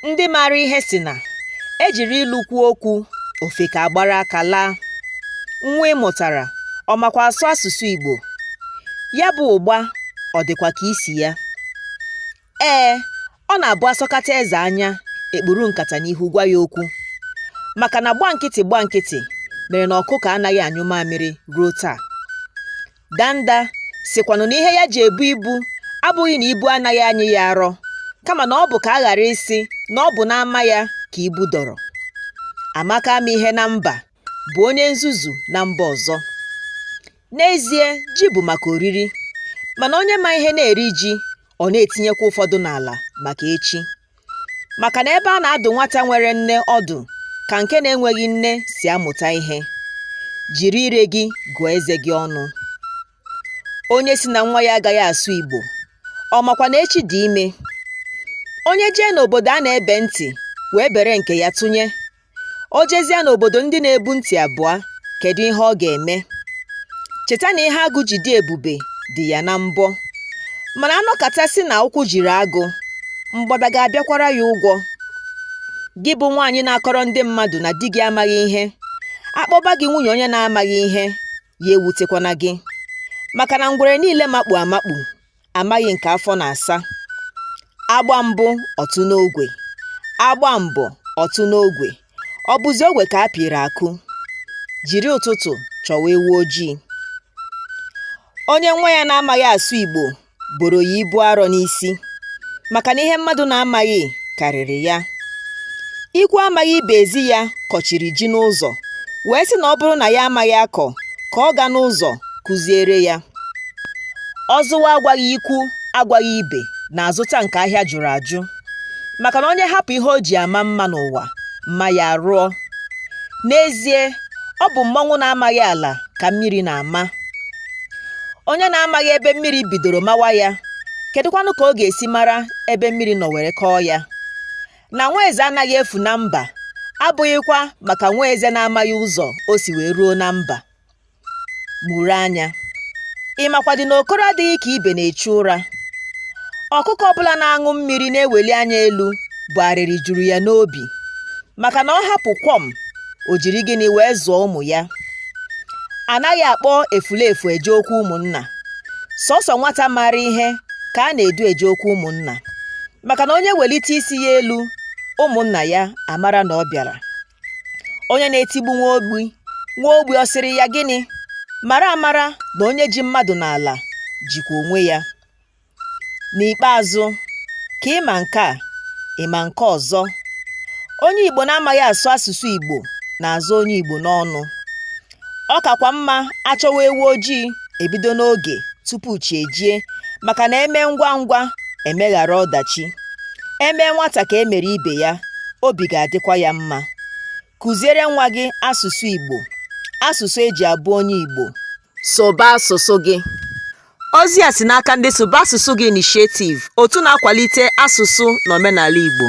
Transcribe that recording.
Ndị maara ihe sị na e jiri ilu kwuo okwu, ofeke agbara aka laa. Nwa ị mụtara, ọ makwa asụ asụsụ Igbo? Ya bụ ụgba ọ dịkwa ka isi ya? Ee, ọ na-abụ a sọkata eze anya, e kpuru nkata n'ihu gwa ya okwu. Maka na gba nkịtị gba nkịtị mere na ọkụkọ anaghị anyụ mamịrị ruo taa. Danda sịkwanụ na ihe ya ji ebu ibu abụghị na ibu anaghị anyị ya arọ, kama na ọ bụ ka a ghara ịsị na ọ bụ n'ama ya ka ibu dọrọ. Amaka ama ihe na mba bụ onye nzuzu na mba ọzọ. N'ezie, ji bụ maka oriri, mana onye ma ihe na-eri ji, ọ na-etinyekwa ụfọdụ n'ala maka echi. Maka na ebe a na-adụ nwata nwere nne ọdụ ka nke na-enweghị nne si amụta ihe. Jiri ire gị gụọ eze gị ọnụ. Onye sị na nwa ya agaghị asụ Igbo, ọ makwa na echi dị ime? Onye jee n'obodo a na-ebe ntị wee bere nke ya tụnye, O jezie n'obodo ndị na-ebu ntị abụọ, kedu ihe ọ ga-eme? Cheta na ihe agụ ji dị ebube dị ya na mbọ. Mana a nọkata sị na ụkwụ jiri agụ, mgbada ga-abịakwara ya ụgwọ. Gị bụ nwaanyị na-akọrọ ndị mmadụ na di gị amaghị ihe, a kpọba gị nwunye onye na-amaghị ihe, ya ewutekwana gị. Maka na ngwere niile makpu amakpu amaghị nke afọ na-asa. A gbaa mbụ ọ tụ n'ogwe, a gbaa mbọ ọ tụ n'ogwe, ọ bụzi ogwe ka a pịrị akụ? Jiri ụtụtụ chọwa ewu ojii. Onye nwa ya na-amaghị asụ Igbo boro ya ibu arọ n'isi maka na ihe mmadụ na-amaghị karịrị ya. Ikwu amaghị ibe ezi ya kọchiri ji n'ụzọ wee sị na ọ bụrụ na ya amaghị akọ ka ọ gaa n'ụzọ kụziere ya. Ọzụwa agwaghị ikwu agwaghị ibe na-azụta nke ahịa jụrụ ajụ maka na onye hapụ ihe o ji ama mma n'ụwa, mma ya arụọ. N'ezie, ọ bụ mmọnwụ na-amaghị ala ka mmiri na-ama. Onye na-amaghị ebe mmiri bidoro mawa ya, kedụkwanụ ka ọ ga-esi mara ebe mmiri nọ were kọọ ya? Na nwa eze anaghị efu na mba abụghịkwa maka nwa eze na-amaghị ụzọ o si wee ruo na mba. Mụrụ anya. Ị makwadị na okoro adịghị ka ibe na-echu ụra? Ọkụkọ ọbụla na-aṅụ mmiri na-eweli anya elu bụ arịrị juru ya n'obi maka na ọ hapụ kwọm, o jiri gịnị wee zụọ ụmụ ya? Anaghị akpọ efulefu eje okwu ụmụnna. Sọsọ nwata maara ihe ka a na-edu eje okwu ụmụnna maka na onye welite isi ya elu, ụmụnna ya amara na ọ bịara. Onye na-etigbu nwa ogbi, nwa ogbi ọ sịrị ya gịnị? Mara amara na onye ji mmadụ n'ala jikwa onwe ya. N'ikpeazụ, ka ị ma nke a, ị ma nke ọzọ. Onye Igbo na-amaghị asụ asụsụ Igbo na-azọ onye Igbo n'ọnụ. Ọ kakwa mma a chọwa ewu ojii ebido n'oge tupu chi ejie maka na e mee ngwa ngwa e meghara ọdachi. E mee nwata ka e mere ibe ya, obi ga-adịkwa ya mma. Kụziere nwa gị asụsụ Igbo, asụsụ e ji abụ onye Igbo. Sụba asụsụ gị. Ozi a si n'aka ndị Sụba Asụsụ Gị Initiative, otu na-akwalite asụsụ na omenala Igbo.